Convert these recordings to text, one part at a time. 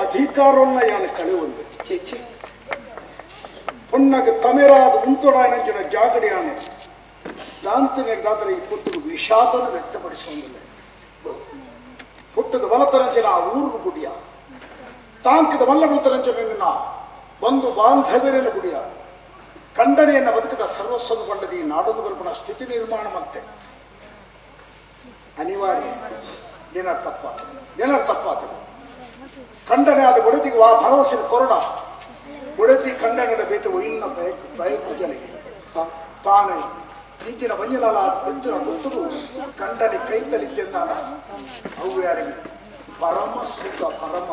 ಅಧಿಕಾರವನ್ನ ಯಾನು ಕಳೆಯುವಂತೆ ಚೇಚೆ ಪೊನ್ನಗ ತಮಿರಾದ ಉಂತೊಡಾಯನಂಚಿನ ಜಾಗಡಿಯಾನೆ ದಾಂತನೆಗಾದರೆ ಈ ಪುತ್ತನು ವಿಷಾದನ್ನು ವ್ಯಕ್ತಪಡಿಸುವುದಿಲ್ಲ. ಹುಟ್ಟದ ಬಲತರಂಚಿನ ಆ ಊರು ಗುಡಿಯ ತಾಂಕದ ಮಲ್ಲಬಲತರಂಚನ ಬಂಧು ಬಾಂಧವ್ಯರನ್ನ ಗುಡಿಯ ಖಂಡನೆಯನ್ನು ಬದುಕದ ಸರ್ವಸ್ವನು ಕೊಂಡದ ಈ ನಾಡೊಂದು ಬರುಪಣ ಸ್ಥಿತಿ ನಿರ್ಮಾಣ ಮತ್ತೆ ಅನಿವಾರ್ಯ. ಏನಾರು ತಪ್ಪಾತದೆ, ಏನಾರು ತಪ್ಪಾತದೆ. ಖಂಡನೆ ಆದ ಬಡತಿಗೆ ವಾ ಭರವಸೆ ಕೊರಡ ಬಡತಿ ಖಂಡನೆ ಬೇತ ಇನ್ನ ಬಯಕು ಜನಗೆ ತಾನೇ ಈಗಿನ ಮಂಜಲಾಲ ಬೆಚ್ಚನ ಗೊತ್ತರು ಖಂಡನೆ ಕೈತಲಿದ್ದೆಂದಾನ ಅವು ಯಾರಿಗೆ ಪರಮ ಸುಖ ಪರಮ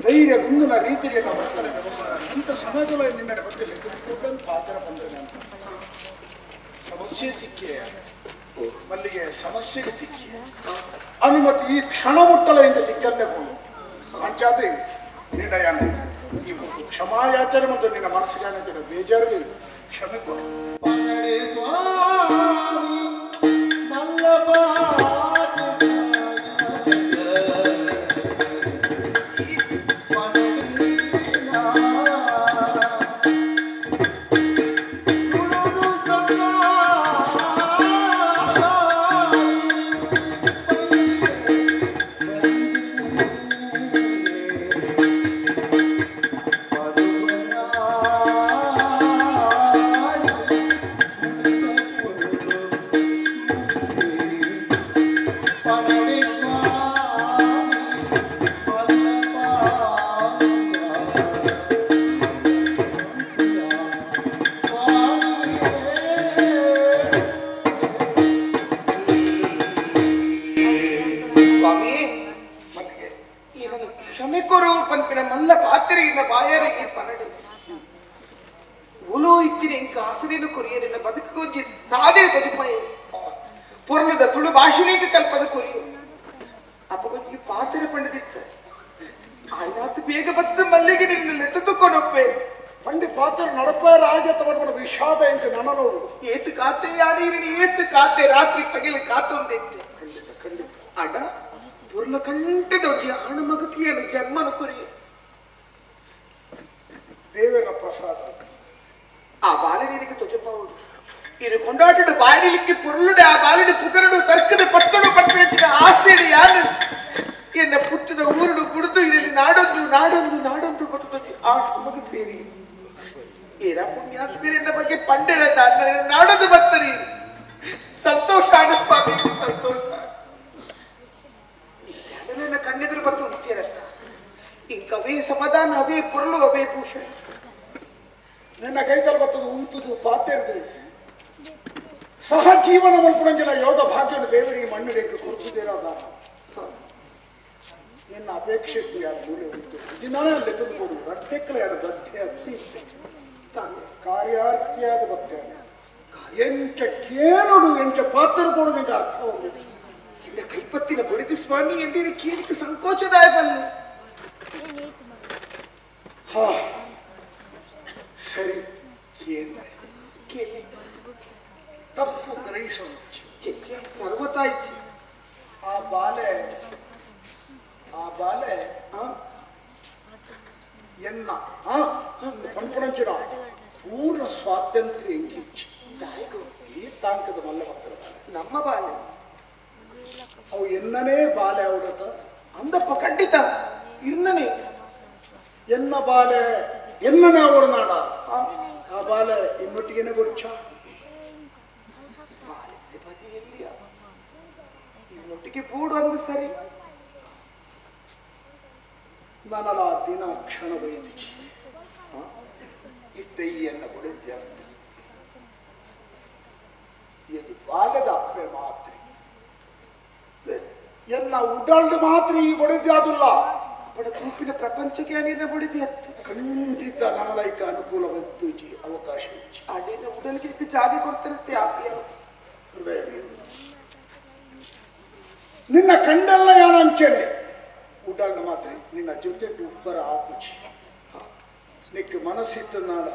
ಧೈರ್ಯ ಗುಂದಿನ ರೀತಿಗೆ ನಾವು ಬರ್ತಾರೆ. ಇಂಥ ಸಮಾಜದಲ್ಲಿ ನಿನ್ನೆ ಗೊತ್ತಿಲ್ಲ ಪಾತ್ರ ಬಂದರೆ ಅಂತ ಸಮಸ್ಯೆ ತಿಕ್ಕಿ ಮಲ್ಲಿಗೆ ಸಮಸ್ಯೆಗೆ ತಿಕ್ಕಿ ಅನುಮತಿ ಈ ಕ್ಷಣ ಮುಟ್ಟಲ ಇಂದ ತಿಕ್ಕಂತೆ ಹೋಗು ಅಂಚಾದೆ ನಿರ್ಣಯ ಈ ಕ್ಷಮಾಯಾಚನೆ ಮತ್ತು ನಿನ್ನ ಮನಸ್ಸಿಗೆ ಅನ್ನಿಸಿದ ಬೇಜಾರಿಗೆ ಕ್ಷಮೆ ಕೊಡು. ರಾತ್ರಿ ಪಗಲು ಕಾತೊಂದಿತ್ತೆ ಅಡ ಪುರ್ಲ ಕಂಟೆ ದೊಡ್ಡ ಹಣ ಮಗಕಿಯನ್ನು ಜನ್ಮನ ಕುರಿ ದೇವರ ಪ್ರಸಾದ ಆ ಬಾಲನಿಗೆ ತೊಜಪಾವುದು. ಇದು ಕೊಂಡಾಟಡು ಬಾಯಿಲಿಕ್ಕೆ ಪೊರುಳುಡೆ ಆ ಬಾಲಿನ ಪುಗರಡು ತರ್ಕದ ಪತ್ತಡು ಪಟ್ಟಿನ ಆಸೆಡು ಯಾರು ಎನ್ನ ಪುಟ್ಟದ ಊರುಡು ಕುಡಿದು ಇರಲಿ ನಾಡೊಂದು ನಾಡೊಂದು ನಾಡೊಂದು ಗೊತ್ತು ಆ ಮಗು ಸೇರಿ ಏರ ಪುಣ್ಯಾತ್ಮರೆನ್ನ ಬಗ್ಗೆ ಪಂಡೆರ ನಾಡೊಂದು ಬರ್ತರಿ ಸಂತೋಷ ಸ್ವಾಮಿ ಸಂತೋಷ ನನ್ನ ಕಣ್ಣೆದುರು ಬರ್ತು ಅಂತೀರತ್ತ ಇಂಕ ಅವೇ ಸಮಾಧಾನ ಅವೇ ಪೊರುಳು ಅವೇ ಭೂಷಣ ನಿನ್ನ ಕೈತಲ್ ಬರ್ತದೆ ಉಂತುದು ಪಾತೆರ್ದು ಸಹ ಜೀವನ ಮಲ್ಪುಣಂಜಿನ ಯೋಗ ಭಾಗ್ಯನು ದೇವರಿಗೆ ಮಣ್ಣು ರೇಖೆ ಕೊರತುದೇರಾದ ನಿನ್ನ ಅಪೇಕ್ಷೆಗೆ ಯಾರು ಮೂಲೆ ಉಂಟು ದಿನಾನೇ ಅಲ್ಲಿ ತುಂಬಿಕೊಡು ರಟ್ಟೆಕ್ಕಳ ಯಾರು ಬದ್ಧೆ ಅತ್ತಿ ಕಾರ್ಯಾರ್ಥಿಯಾದ ಭಕ್ತ ಎಂಚ ಕೇನುಡು ಎಂಚ ಪಾತ್ರ ಕೊಡೋದಕ್ಕೆ ಅರ್ಥ ಹೊಂದಿತ್ತು ಇನ್ನ ಕೈಪತ್ತಿನ ಬಡಿದು ಸ್ವಾಮಿ ಎಂಡಿನ ಕೇಳಿಕೆ ಸಂಕೋಚದಾಯ ಬಲ್ಲು ಹಾ ಸರಿ ಕೇಂದ್ರ ಕೇಳಿ ತಪ್ಪು ಗ್ರಹಿಸೋಣ ಸರ್ವತಾ ಇಚ್ಛೆ ಆ ಬಾಲೆ ಆ ಬಾಲೆ ಎನ್ನ ಪಂಪಣಂಚಿನ ಪೂರ್ಣ ಸ್ವಾತಂತ್ರ್ಯ ಎಂಕಿಚ್ಚೆ ಈ ತಾಂಕದ ಮಲ್ಲ ಭಕ್ತರ ಬಾಲೆ ನಮ್ಮ ಬಾಲೆ ಅವು ಎನ್ನನೇ ಬಾಲೆ ಅವಡತ ಅಂದಪ್ಪ ಖಂಡಿತ ಇನ್ನನೇ ಎನ್ನ ಬಾಲೆ ಎನ್ನನೇ ಅವಳು ನಾಡ ಆ ಬಾಲೆ ಇನ್ನೊಟ್ಟಿಗೆನೆ ಗೊಚ್ಚ ಇನ್ನೊಟ್ಟಿಗೆ ಬೂಡು ಅಂದು ಸರಿ ನನಲ ದಿನ ಕ್ಷಣ ಬೈತಿಚಿ ಇತ್ತಯ್ಯನ್ನ ಬುಡಿದ್ಯ ಇದು ಬಾಲ್ಯದ ಅಪ್ಪೆ ಮಾತ್ರಿ ಎನ್ನ ಉಡಲ್ದು ಮಾತ್ರ ಈ ಬಡಿದ್ಯಾದುಲ್ಲ ಅಪ್ಪನ ತೂಪಿನ ಪ್ರಪಂಚಕ್ಕೆ ಅನಿನ ಬಡಿದಿ ಹತ್ತು ಖಂಡಿತ ನನ್ನಲೈಕ ಅನುಕೂಲ ಬಂತು ಅವಕಾಶ ಅಡಿನ ಉಡಲಿಗೆ ಜಾಗ ಕೊಡ್ತಿರುತ್ತೆ ಆಪಿಯ ಹೃದಯ ನಿನ್ನ ಕಂಡಲ್ಲ ಯಾನಂಚೇನೆ ಉಡಲ್ನ ಮಾತ್ರ ನಿನ್ನ ಜೊತೆ ಉಬ್ಬರ ಆಪುಚಿ ನಿಕ್ಕ ಮನಸ್ಸಿಟ್ಟು ನಾಡ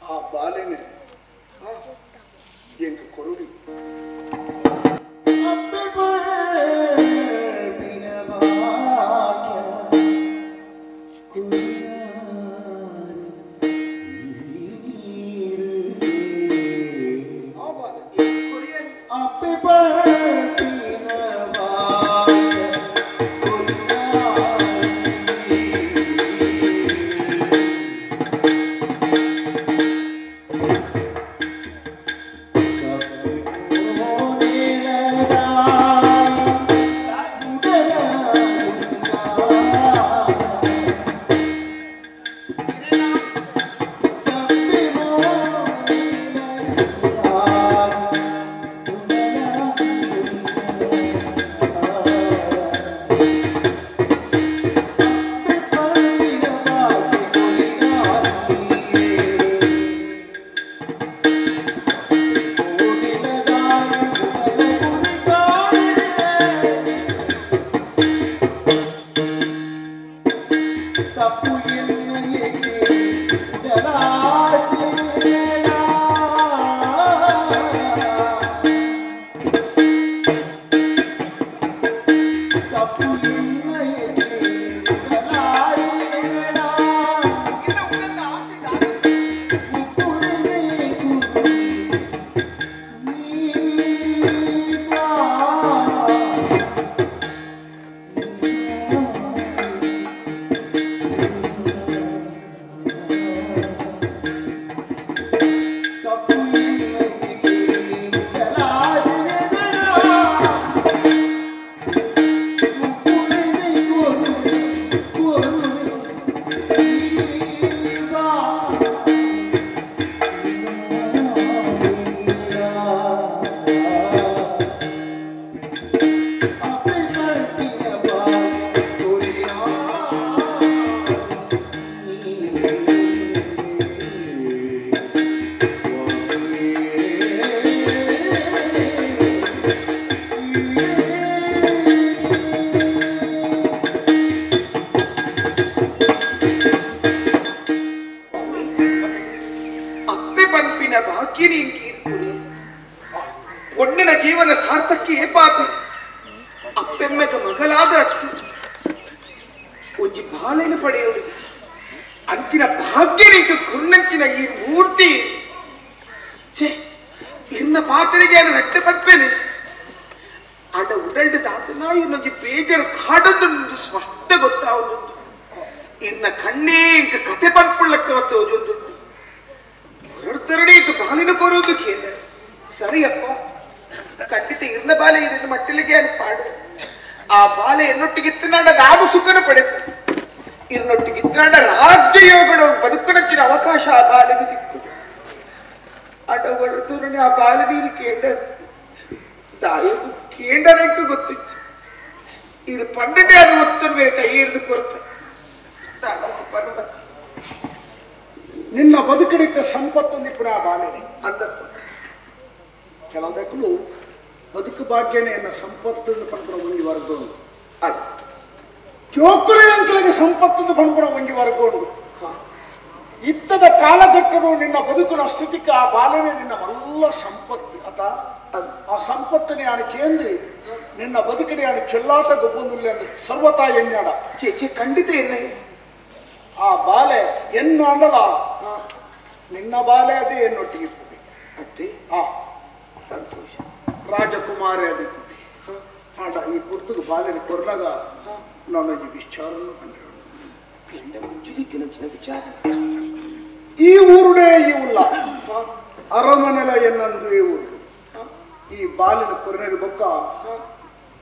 ಆ ಬಾಲೆನೆ ಎಂಕ್ ಕೊರುಡಿ ಪೊಣ್ಣಿನ ಜೀವನ ಸಾರ್ಥಕ್ಕೆ ಪಾಪಿ ಅಪ್ಪೆಮ್ಮೆಗ ಮಗಲಾದ ಒಂಜಿ ಬಾಲೆನು ಪಡೆಯೋದು ಅಂಚಿನ ಭಾಗ್ಯನಿಗೆ ಕುರ್ನಂಚಿನ ಈ ಮೂರ್ತಿ ಛೇ ಇನ್ನ ಪಾತ್ರೆಗೆ ರಟ್ಟೆ ಪಪ್ಪೇನೆ ಆಟ ಉಡಲ್ಡು ತಾತನ ಇನ್ನೊಂದು ಬೇಜಾರು ಕಾಡೊಂದು ಸ್ಪಷ್ಟ ಗೊತ್ತಾವೊಂದು ಇನ್ನ ಕಣ್ಣೇ ಇಂಕ ಕತೆ ಪನ್ಪುಳ್ಳಕ್ಕ ಮತ್ತೆ ಓಜೊಂದು ಹೊರಡ್ತರಡಿ ಇಂಕ ಬಾಲಿನ ಕೋರೋದು ಕೇಳ ಸರಿಯಪ್ಪ ಖಂಡಿತ ಇರ್ನ ಬಾಲೆ ಇದನ್ನು ಮಟ್ಟಿಲಿಗೆ అని ಪಾಡು ಆ ಬಾಲೆ ಎನ್ನೊಟ್ಟಿಗಿತ್ತನಾಡ ದಾದು ಸುಖನ ಪಡೆಪು ಇರ್ನೊಟ್ಟಿಗಿತ್ತನಾಡ ರಾಜ್ಯ ಯೋಗಡ ಬದುಕನಚ್ಚಿನ ಅವಕಾಶ ಆ ಬಾಲೆಗೆ ತಿಕ್ಕುದು ಅಡ ಹೊರತೂರನೆ ಆ ಬಾಲೆ ನೀರು ಕೇಂಡ ದಾಯಕು ಕೇಂಡರಕ್ಕೆ ಗೊತ್ತಿತ್ತು ಇದು ಪಂಡನೆ ಅದು ಒತ್ತನ್ನು ಮೇಲೆ ಕೈ ಹಿಡಿದು ಕೊರತೆ ನಿನ್ನ ಬದುಕಡಿಕ್ಕ ಸಂಪತ್ತು ನಿಪುಣ ಬಾಲೆನೆ ಅಂದಪ್ಪ ಕೆಲವುದಕ್ಕೂ ಬದುಕು ಭಾಗ್ಯನೇ ಎನ್ನ ಸಂಪತ್ತನ್ನು ಪಡ್ಕೊಳ ಒಂಜಿ ವರ್ಗ ಉಂಟು ಅಲ್ಲ ಚೋಕುಲೆ ಅಂಕಲಿಗೆ ಸಂಪತ್ತನ್ನು ಪಡ್ಕೊಳ ಒಂಜಿ ವರ್ಗ ಉಂಟು ಇತ್ತದ ಕಾಲಘಟ್ಟನು ನಿನ್ನ ಬದುಕಿನ ಸ್ಥಿತಿಗೆ ಆ ಬಾಲನೆ ನಿನ್ನ ಮಲ್ಲ ಸಂಪತ್ತು ಅತ ಆ ಸಂಪತ್ತನೇ ಆನೆ ಕೇಂದ್ರಿ ನಿನ್ನ ಬದುಕಿನ ಆನೆ ಚೆಲ್ಲಾಟ ಗೊಬ್ಬೊಂದುಲ್ಲ ಸರ್ವತಾ ಎಣ್ಣಾಡ ಚೇ ಚೇ ಖಂಡಿತ ಎಣ್ಣೆ ಆ ಬಾಲೆ ಎಣ್ಣು ಅಂಡಲ ನಿನ್ನ ಬಾಲೆ ಅದೇ ಎನ್ನೊಟ್ಟಿಗೆ ಇರ್ತದೆ ಅತ್ತೆ ಆ ಸಂತೋಷ ರಾಜಕುಮಾರಿ ಅದೇ ಆಡ ಈ ಪುರ್ತದ ಬಾಲೆನ ಕೊರ್ನಾಗ ನಾನು ವಿಚಾರನ್ನು ಕಂಡಿರೋಣ ವಿಚಾರ ಈ ಊರುಡೇ ಈ ಉಲ್ಲ ಅರಮನೆಲ ಎನ್ನಂದು ಈ ಊರು ಈ ಬಾಲಿನ ಕೊರನೇರು ಬೊಕ್ಕ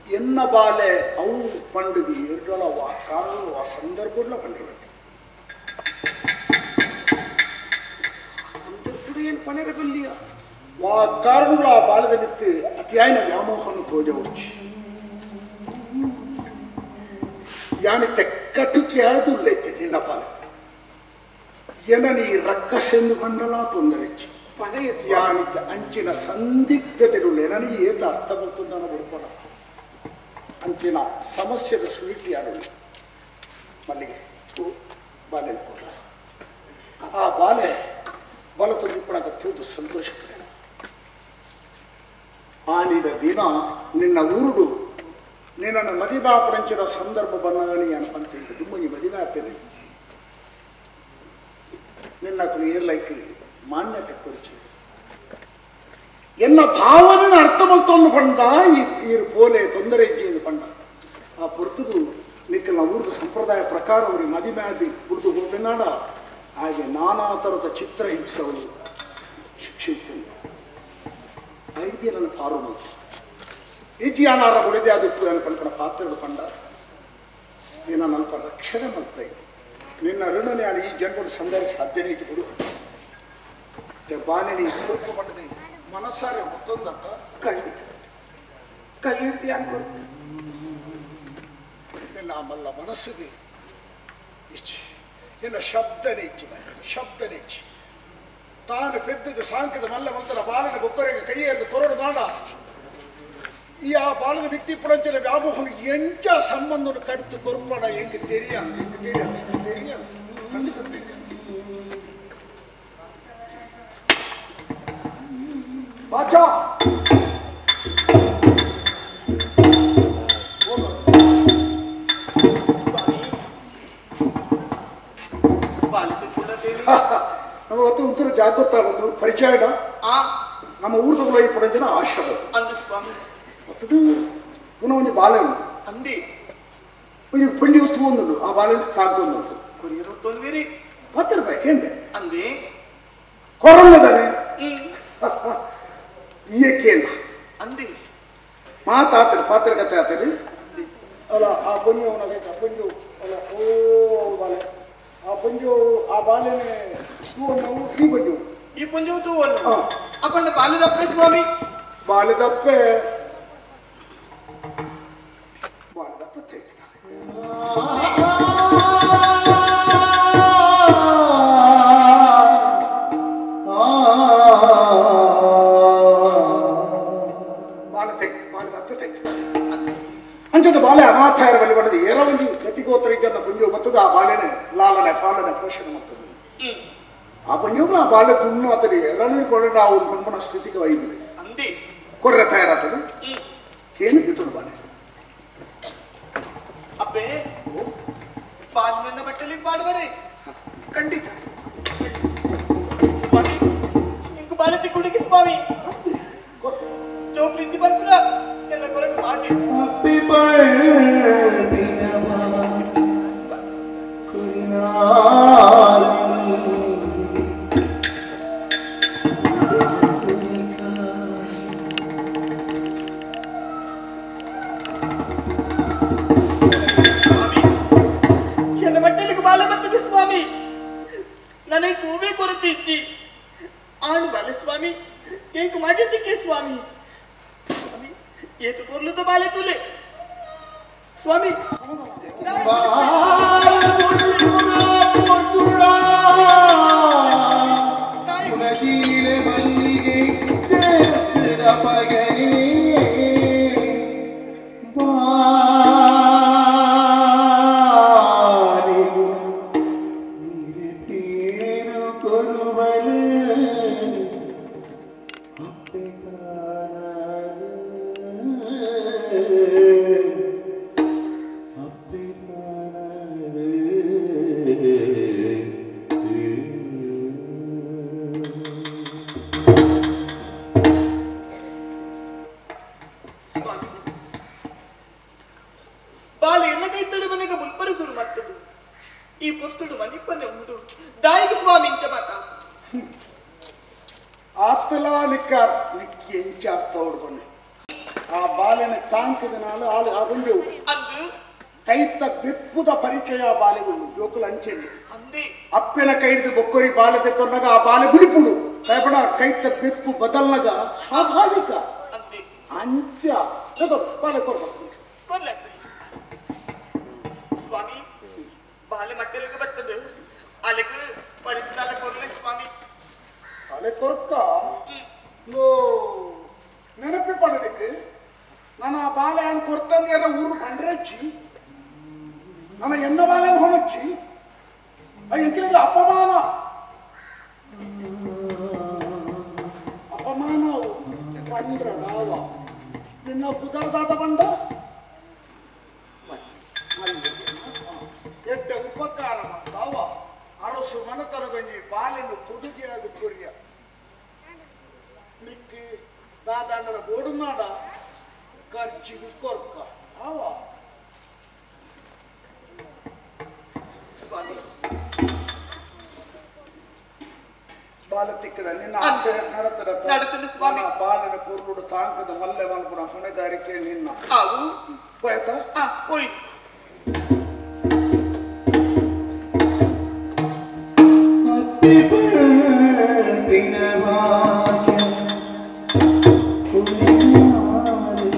ಎನ್ನ ಬಾಲೆ ಅವು ಪಂಡದಿ ಎರಡಲ ವಾ ಕಾರಣ ಆ ಸಂದರ್ಭ ಕಂಡಿರುತ್ತೆ ಸಂದರ್ಭದ ಏನು ಪಣೆರಬಲ್ಲಿಯ ವಾ ಕಾರಣಗಳು ಆ ಬಾಲದ ಬಿತ್ತು ಅತಿಯಾಯಿನ ವ್ಯಾಮೋಹನ ತೋಜ ಉಚ್ಚಿ ಯಾನಿ ತೆಕ್ಕಟುಕಿ ಆದುಲ್ಲೈತೆ ನಿನ್ನ ಬಾಲೆ ಎನನಿ ರಕ್ಕಸೆಂದು ಕಂಡಲ ತೊಂದರೆ ಯಾನಿದ್ದ ಅಂಚಿನ ಸಂದಿಗ್ಧತೆಗಳು ನನಗೆ ಏತ ಅರ್ಥ ಬರ್ತದಾನ ಬರುಪಣ ಅಂಚಿನ ಸಮಸ್ಯೆದ ಸ್ವೀಟ್ ಯಾರು ಮಲ್ಲಿಗೆ ಬಾಲೆ ಕೊಡಲ ಆ ಬಾಲೆ ಬಲತು ನಿಪ್ಪಣಕ ತಿಳಿದು ಸಂತೋಷ ಪಡೆಯ ಆನಿದ ದಿನ ನಿನ್ನ ಊರುಡು ನಿನ್ನನ್ನು ಮದಿಬಾ ಪಡಂಚಿನ ಸಂದರ್ಭ ಬಂದಾಗ ಅನ್ಪಂತ ದುಮ್ಮನಿ ಮದಿವೆ ಆಗ್ತೇನೆ ನಿನ್ನ ಕುಲಿ ಏರ್ಲೈಕ್ ಮಾನ್ಯತೆ ಕುರಿಚಿ ಎನ್ನ ಭಾವನೆ ಅರ್ಥ ಮಲ್ತೊಂದು ಪಂಡ ಈ ಪೋಲೆ ತೊಂದರೆ ಇಜ್ಜಿ ಪಂಡ ಆ ಪೊರ್ತುದು ನಿಕ್ಕಲ ಊರ್ದ ಸಂಪ್ರದಾಯ ಪ್ರಕಾರ ಅವ್ರಿಗೆ ಮದಿಮ್ಯಾದಿ ಉರ್ದು ಹೋಗಿನಾಡ ಹಾಗೆ ನಾನಾ ಥರದ ಚಿತ್ರ ಹಿಂಸೆಗಳು ಶಿಕ್ಷೆ ಇತ್ತು ಐದಿಯ ನನ್ನ ಫಾರು ಮಂತು ಇಜ್ಜಿಯಾನಾರ ಬುಡಿದೆ ಅದು ಅನ್ಕೊಂಡ ಪಾತ್ರೆಗಳು ಪಂಡ ನೀನು ನಲ್ಪ ರಕ್ಷಣೆ ಮಾಡ್ತಾ ಇದ್ದೆ ನಿನ್ನ ಋಣನೇ ಈ ಜನ್ಮದ ಸಂದಾಯ ಸಾಧ್ಯನೇ ಇತ್ತು ಬಿಡು ಬಾಲಿನಿ ಕೊಟ್ಟು ಪಡೆದ ಮನಸಾರೆ ಒತ್ತೊಂದತ್ತ ಖಂಡಿತ ಕೈ ಹಿಡ್ದು ಅನ್ಕೊ ನಿನ್ನ ಮಲ್ಲ ಮನಸ್ಸಿಗೆ ಇಚ್ಛೆ ನಿನ್ನ ಶಬ್ದನೇ ಇಚ್ಛೆ ಶಬ್ದನೇ ಇಚ್ಛೆ ತಾನು ಪೆದ್ದದ ಸಾಂಕದ ಮಲ್ಲ ಮಲ್ತನ ಬಾಲಿನ ಬೊಕ್ಕರಿಗೆ ಕೈ ಎರೆದು ಕೊರಡು ನಾಡ ಈ ಆ ಬಾಲದ ವ್ಯಕ್ತಿ ಪುಳಂಚಿನ ವ್ಯಾಮೋಹನ ಎಂಚ ಸಂಬಂಧನ ಕಡಿತು ಕೊರ್ಪಣ ಎಂಗೆ ತೆರಿಯ ಎಂಗೆ ತೆರಿಯ ಎಂಗೆ ತೆರಿಯ ಖಂಡಿತ ತೆರಿಯ ಬಾಚಾ ನಮ್ಮ ಹೊತ್ತು ಒಂಥರ ಜಾಗೃತ ಒಂದು ಪರಿಚಯ ನಮ್ಮ ಊರ್ದಗಳು ಈ ಪುಳಂಚಿನ ಆಶ್ರಮ ಅದು ಪುನಃ ಒಂದು ಬಾಲೆ ಅಂದಿ ಒಂದು ಪಂಡಿ ಉತ್ತು ಆ ಬಾಲೆ ಕಾಗೊಂದು ತೊಂದಿರಿ ಪತ್ತು ಕೇಂದ್ರ ಅಂದಿ ಕೊರಲ್ಲದಾನೆ ಈ ಕೇಳ ಅಂದಿ ಮಾತಾತರಿ ಪಾತ್ರ ಕತೆ ಆತರಿ ಅಲ್ಲ ಆ ಪಂಜು ಆ ಪಂಜು ಅಲ್ಲ ಓ ಬಾಲೆ ಆ ಪಂಜು ಆ ಬಾಲೆನೆ ತೂ ಅನ್ನವು ಈ ಪಂಜು ಈ ಪಂಜು ತೂ ಅನ್ನ ಅಪ್ಪಣ್ಣ ಬಾಲೆದಪ್ಪೆ ಸ್ವಾಮಿ ಬಾಲೆದಪ್ಪೆ ಬಾಲೆದಪ್ಪೆ ತೈತ ಅಂಚದ ಬಾಲೆ ಅನಾಥಾಯರ ಬಲಿ ಪಡೆದು ಏರವಂಜಿ ಗತಿಗೋತ್ರ ಇದ್ದ ಪುಂಜು ಬತ್ತದ ಆ ಬಾಲೆನೆ ಲಾಲನೆ ಪಾಲನೆ ಪೋಷಣೆ ಮಾಡ್ತದೆ ಆ ಪುಂಜುಗಳು ಆ ಬಾಲೆ ದುಣ್ಣು ಆತಡಿ ಎರಡನೇ ಕೊಳ್ಳ ಆ ಒಂದು ಪಂಪನ ಸ್ಥಿತಿಗೆ ಒಯ್ದಿದೆ ಕೊರ್ರೆ ತಯಾರಾತದೆ ಕೇಳಿದ್ದು ಬಾಲೆ ಅಪ್ಪೆ ಬಾಲಿನ ಬಟ್ಟಲಿ ಪಾಡುವರೆ ಖಂಡಿತ ಸ್ವಾಮಿ ನಿಂಕು ಬಾಲೆ ತಿಕ್ಕುಡಿಗೆ ಸ್ವಾಮಿ ಇಂಚಿ ಬರ್ಪುನ ಎಲ್ಲ ಕೊರಕ್ಕೆ ಮಾಜಿ ಅಪ್ಪಿ ಪಳ್ಪಿನವ ಕುರಿನಾರಿ ಸ್ವಾಮಿ ಎಲ್ಲ ಮಟ್ಟಲಿಗೆ ಬಾಲ ಬರ್ತದೆ ಸ್ವಾಮಿ ನನಗೆ ಹೂವೇ ಕೊರತೆ ಇಚ್ಚಿ ಆಣು ಬಾಲೆ ಸ್ವಾಮಿ ಏಕ ಮಾಡಿದ್ದಕ್ಕೆ ಸ್ವಾಮಿ ಸ್ವಾಮಿ ಏಕ ಕೊರ್ಲುದ ಬಾಲೆ ತುಲೆ ಸ್ವಾಮಿ ಗುಣಶೀಲ ಮಲ್ಲಿಗೆ ചേർത്തിട പകനേ ಬಾರಿಗು ನಿರತೇರು ಕೊರುವಳು ಅಪ್ಪೆ ತಾನಾಗ ಅಪ್ಪೆ ತಾನಾಗ ಸ್ವಾಮಿ ಬಾಲೆ ಎನ್ನ ಕೈತಡೆ ಮನೆಗೆ ಮುನ್ಪರಿ ಶುರು ಮಾಡ್ತದು ಈ ಪುಸ್ತುಡು ಮನಿಪ್ಪನೆ ಉಂಡು ದಾಯಿಗೆ ಸ್ವಾಮಿ ಇಂಚ ಮಾತ ಆತ್ತಲ ನಿಕ್ಕ ನಿಕ್ಕಿ ಎಂಚ ಅರ್ಥ ಹೊಡ್ಕೊನೆ ಆ ಬಾಲೆನ ತಾಂಕದನಾಲು ಆಲು ಆ ಗುಂಡೆವು ಅಂದು ಕೈತ ಬೆಪ್ಪುದ ಪರಿಚಯ ಆ ಬಾಲೆಗಳು ಜೋಕುಲ ಅಂಚೆನೆ ಅಂದೇ ಅಪ್ಪೆನ ಕೈಡ್ದು ಬೊಕ್ಕೊರಿ ಬಾಲೆ ತೆತ್ತೊನ್ನಗ ಆ ಬಾಲೆ ಗುಡಿಪುಡು ಕೈಪಡ ಕೈತ ಬೆಪ್ಪು ಬದಲ್ನಗ ಸ್ವಾಭಾವಿಕ ಅಂದೇ ಅಂಚ ತಗೋ, ಬಾಲೆ ಕೊರ್ಬೇಕು ಕೊರ್ಲೆ ಸ್ವಾಮಿ ಬಾಲೆ ಮಟ್ಟಲಿಗೆ ಬರ್ತದೆ ಅಲ್ಲಿಗೆ ಪರಿಸ್ಥಾನ ಕೊರ್ಲೆ ಸ್ವಾಮಿ ಬಾಲೆ ಕೊರ್ಕ ಓ ನೆನಪಿ ಪಡಲಿಕ್ಕೆ ನಾನು ಆ ಬಾಲೆ ಅನ್ ಕೊರ್ತಂದು ಎಲ್ಲ ಊರು ಬಂಡ್ರಚ್ಚಿ ನನ್ನ ಎನ್ನ ಬಾಲೆ ಹೊಣಚ್ಚಿ ಎಂಕಲಿಗೆ ಅಪಮಾನ ಅಪಮಾನ ಬಂಡ್ರ ನಾವ ನಿನ್ನ ಬುಧರ್ದಾದ ಬಂಡ ಎಡ್ಡ ಉಪಕಾರ ಮಾಡ್ತಾವ ಅರಸು ಮನತನಗೊಂಜಿ ಬಾಲೆನು ಕೊಡುಗೆಯಾದ ಕೊರಿಯ ನಿಕ್ಕಿ ದಾದಾಂಡನ ಬೋಡುನಾಡ ಖರ್ಚಿಗೆ ಕೊರ್ಕ ಆವ ಸ್ವಾಮಿ ಬಾಲ ತಿಕ್ಕದ ನಿನ್ನ ಆಸೆ ನಡತದ ನಡತದೆ ಸ್ವಾಮಿ. ಬಾಲನ ಕೂರ್ಲುಡು ತಾಂಕದ ಮಲ್ಲೆ ಮಲ್ಪುನ ಹೊಣೆಗಾರಿಕೆ ನಿನ್ನ ಅವು ಹೋಯ್ತಾ ಆ ಓಯ್ ಅಪ್ಪಿ ಪಳ್ಪಿನ ವಾಕ್ಯ ಕುರಿನಾರಿ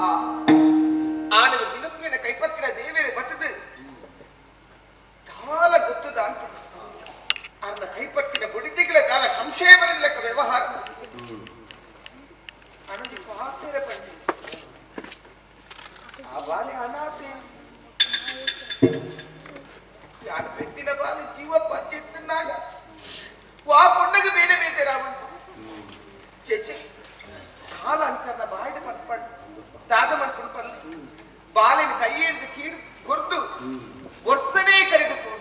ಆ ಆನದ ದಿನಕ್ಕೇನ ಕೈಪತ್ತಿನ ದೇವೇರೆ ಬತ್ತದು ದಾಲ ಗೊತ್ತದ ಅಂತ ಅರ್ನ ಕೈಪತ್ತಿನ ಬುಡಿದಿಗಳ ದಾಲ ಸಂಶಯ ಬರದ ಲೆಕ್ಕ ವ್ಯವಹಾರ ಅನಂದಿ ಪಾತೆರ ಪಂಡಿ ಆ ಬಾಲೆ ಅನಾಥೆ ಯಾರು ಪೆತ್ತಿನ ಬಾಲೆ ಜೀವ ಪಂಚೆತ್ತನಾಗ ವಾ ಪೊಣ್ಣಗೆ ಬೇರೆ ಬೇತೆ ರಾವಂತ ಚೇಚೆ ಕಾಲ ಅಂಚರ್ನ ಬಾಯಿಡು ಪನ್ಪಂಡು ದಾದ ಮನ್ಪುಡು ಪನ್ನಿ ಬಾಲಿನ ಕೈಯೆಂದು ಕೀಡು ಕೊರ್ದು ವರ್ಷನೇ ಕರೆದು ಪೋಡು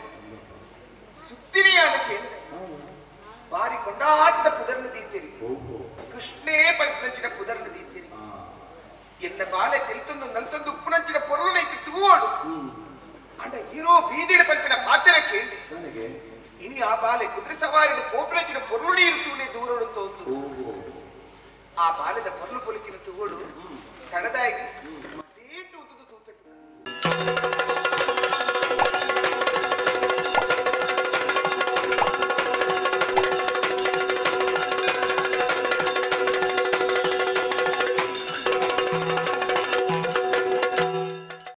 ಸುತ್ತಿನಿಯಾನ ಕೇಂದ್ರ ಬಾರಿ ಕೊಂಡಾಟದ ಪುದರ್ನ ದೀತೀರಿ ಕೃಷ್ಣೇ ಪರಿಪಂಚಿನ ಪುದರ್ನ ದೀತೀರಿ ಎನ್ನ ಬಾಲೆ ತೆಲ್ತೊಂದು ನಲ್ತೊಂದು ಉಪ್ಪುನಂಚಿನ ಪೊರುಲನೈತಿ ತೂವೋಡು ಅಂಡ ಹೀರೋ ಬೀದಿಡ ಪಂಪಿನ ಪಾತ್ರ ಕೇಳಿ ಇನಿ ಆ ಬಾಲೆ ಕುದುರೆ ಸವಾರಿನ ಪೋಪಿನಂಚಿನ ಪೊರುಳು ನೀರು ತೂಲೆ ದೂರೋಡು ತೋತು ಆ ಬಾಲೆದ ಪೊರ್ಲು ಪೊಲಿಕಿನ ತೂವೋಡು ತಡದಾಗಿ